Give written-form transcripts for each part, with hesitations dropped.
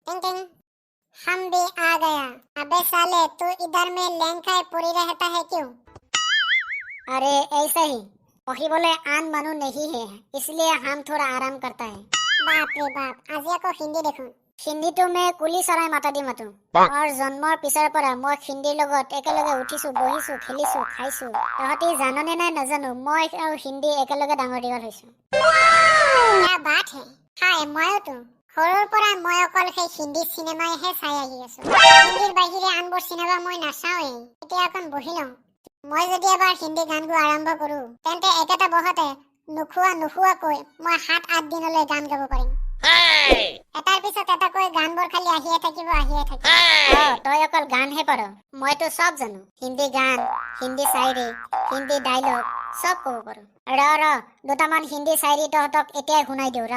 टिंग टिंग, हम भी आ गया। अबे साले, तू इधर में लेंग खाए पड़ी रहता है क्यों? अरे, ऐसा ही, বহিবলৈ আন মানুহ नहीं है, इसलिए हम थोड़ा आराम करता है। বাপ ৰে বাপ, আজি আকৌ হিন্দী দেখোন। হিন্দীটো মই কুলি চৰাই মাতা দি মাতো। মোৰ জন্মৰ পিছৰ পৰা মই হিন্দীৰ লগত একেলগে উঠিছো, বহিছো, খেলিছো, খাইছো। তহঁতি জাননে নাই নাজানো, মই আৰু হিন্দী একেলগে ডাঙৰ দীঘল হৈছো। क्या बात है! হয়, ময়োতো সৰুৰ পৰা মই অকল সেই হিন্দী চিনেমাইহে চাই আহি আছো। হিন্দীৰ বাহিৰে আনবোৰ চিনেমা মই নাচাওৱেই। এতিয়া অকণ বহি লওঁ। মই যদি এবাৰ হিন্দী গান গোৱা আৰম্ভ কৰো, তেন্তে একেটা বহতে নোখোৱা নোখোৱাকৈ মই 7-8 দিনলৈ গান গাব পাৰিম। এটাৰ পিছত এটাকৈ গানবোৰ খালি আহিয়ে থাকিব, আহিয়ে থাকিব। অ, তই অকল গানহে পাৰ, মইতো চব জানো। হিন্দী গান, হিন্দী চাইৰি, হিন্দী ডাইলগ চব ক'ব পাৰো। ৰ ৰ, দুটামান হিন্দী চাইৰি তহঁতক এতিয়াই শুনাই দিওঁ, ৰ।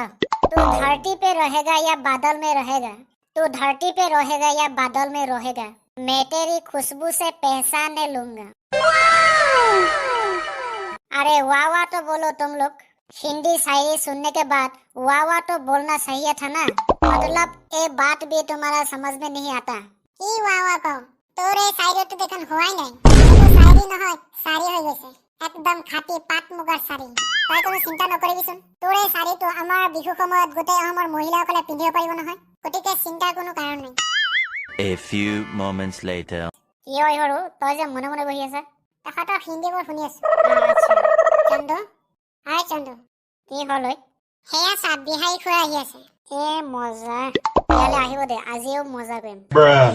तू धरती पे रहेगा या बादल में रहेगा, तू धरती पे रहेगा या बादल में रहेगा, मैं तेरी खुशबू से पहचान लूंगा। अरे, वाह वाह तो बोलो तुम लोग। हिंदी शायरी सुनने के बाद वाह वाह तो बोलना चाहिए था ना? मतलब ये बात भी तुम्हारा समझ में नहीं आता? কি ৱাহ ৱাহ কওঁ? তোৰ এই চাইৰিটো দেখোন হোৱাই নাই। এইটো চাইৰি নহয়, চাৰি হৈ গৈছে। একদম খাটি পাট মুগাৰ শাৰী। তই কোনো চিন্তা নকৰিবিচোন। তোৰ এই শাৰীটো আমাৰ বিহু সময়ত গোটেই অসমৰ মহিলাসকলে পিন্ধিব পাৰিব নহয়। গতিকে চিন্তাৰ কোনো কাৰণ নাই। A few moments later. কি হয় সৰু, তই যে মনে মনে বহি আছা? তহঁতৰ হিন্দীবোৰ শুনি আছো। আচ্ছা। চন্দু, হয় চন্দু। কি হ'ল ঐ? সেয়া চা, বিহাৰী খুৰা আহি আছে। এ মজা, ইয়ালৈ আহিব দে, আজিও মজা কৰিম।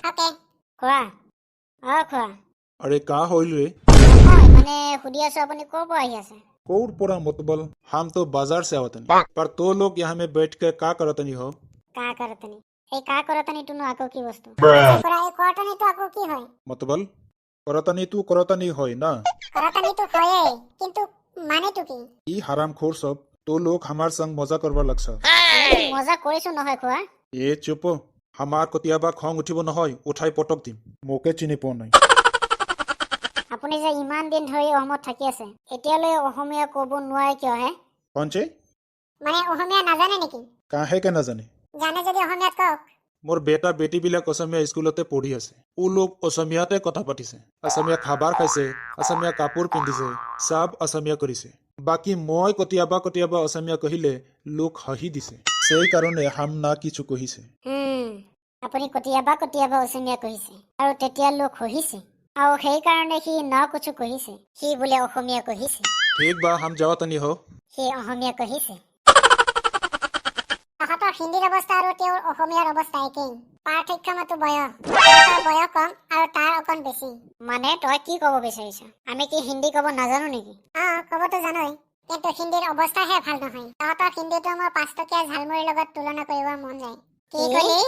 অ'কে। খোৱা, অ খোৱা। আৰে, কা হইল ৰে? নহয়, মানে সুধি আছো, আপুনি ক'ৰ পৰা আহি আছে? कौर पूरा मतबल? हम तो बाजार से आवतनी, पर तो लोग यहाँ में बैठ के का करतनी हो? কা কৰতনি, এই কা কৰতনিটোনো আকৌ কি বস্তু? আচ্ছা খুৰা, এই কৰতনিটো আকৌ কি হয়? मतबल करतनी तू करतनी হয় ना? কৰতনিটো হয়েই, কিন্তু মানেটো কি? ई हरामखोर सब, तो लोग हमार संग मजा करवा लगसा। আমিতো মজা কৰিছো নহয় খোৱা। এ চুপ, আমাৰ কেতিয়াবা খং উঠিব নহয়, উঠাই পটক দিম। মোকে চিনি পোৱা নাই। আপুনি যে ইমান দিন ধৰি অসমত থাকি আছে, এতিয়ালৈ অসমীয়া ক'ব নোৱাৰে কিয় হে? কঞ্চে? মানে অসমীয়া নাজানে নেকি? কাহে কে নাজানে? জানে যদি অসমীয়াত কওক। মোৰ বেটা বেটীবিলাক অসমীয়া স্কুলতে পঢ়ি আছে। ও লোক অসমীয়াতে কথা পাতিছে, অসমীয়া খাবাৰ খাইছে, অসমীয়া কাপোৰ পিন্ধিছে, চব অসমীয়া কৰিছে। বাকী মই কেতিয়াবা কেতিয়াবা অসমীয়া কহিলে লোক হাঁহি দিছে। সেই কাৰণে হাম না কিছু কহিছে। আপুনি কেতিয়াবা কেতিয়াবা অসমীয়া কহিছে আৰু তেতিয়া লোক হহিছে আৰু সেইকাৰণে সি ন কুচু কহিছে। সি বোলে অসমীয়া কহিছে। ঠিক বা, হাম যাৱতনি হো। সি অসমীয়া কহিছে। তহঁতৰ হিন্দীৰ অৱস্থা আৰু তেওঁৰ অসমীয়াৰ অৱস্থা একেই। পাৰ্থক্য মাথো বয়স। তহঁতৰ বয়স কম আৰু তাৰ অকণ বেছি। মানে তই কি ক'ব বিচাৰিছ? আমি কি হিন্দী ক'ব নাজানো নেকি? অ, ক'বতো জানোই, কিন্তু হিন্দীৰ অৱস্থাহে ভাল নহয়। তহঁতৰ হিন্দীটো মোৰ 5 টকীয়া ঝালমুৰিৰ লগত তুলনা কৰিব মন যায়। কি কি? কলি?